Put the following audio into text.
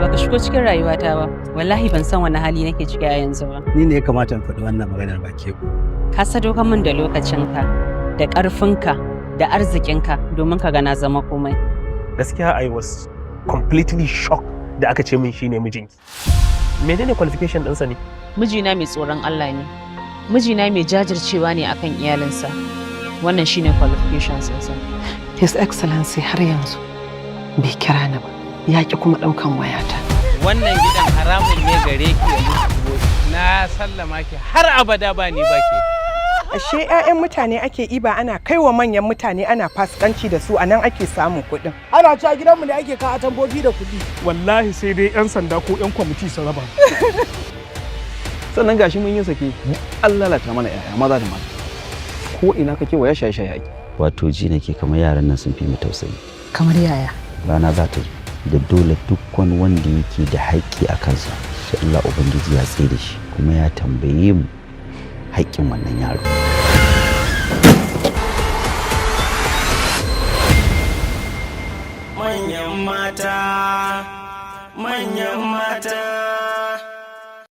baka shigo cikin rayuwata ba, wallahi ban san wani hali nake ciki a yanzu ba. Ni ne ya kamata in faɗi wannan maganar, ba ke ba. Ka sadaukar min da lokacinka, da ƙarfinka, da arzikinka domin ka ga na zama komai. Gaskiya, I was completely shocked da aka ce min shine mijinki. Menene qualification ɗinsa ne? Mijina mai tsoron Allah ne. Mijina mai jajircewa ne akan iyalinsa. Wannan shine qualifications ɗinsa. His Excellency har yanzu bai kira ni ba, ya ki kuma ɗaukan wayata. Wannan gidan haramun ne gare ki yanzu ki shigo. Na sallama ki, har abada ba ni ba ke. Ashe 'ya'yan mutane ake iba ana kaiwa manyan mutane, ana fasikanci da su, a nan ake samun kuɗin. Ana cewa gidanmu ne ake kawo atamfofi da kuɗi. Wallahi sai dai 'yan sanda ko 'yan kwamiti su raba. Sannan gashi mun yi sake, an lalata mana 'ya'ya maza da mata, ko ina kake waya shaye shaye ake. Wato ji nake kamar yaran nan sun fi mu tausayi. Kamar yaya? Rana za ta zo da dole duk wani wanda yake da haƙƙi a kansa sai Allah Ubangiji ya tsaye da shi kuma ya tambaye mu haƙƙin wannan yaro. Manyan mata, manyan mata.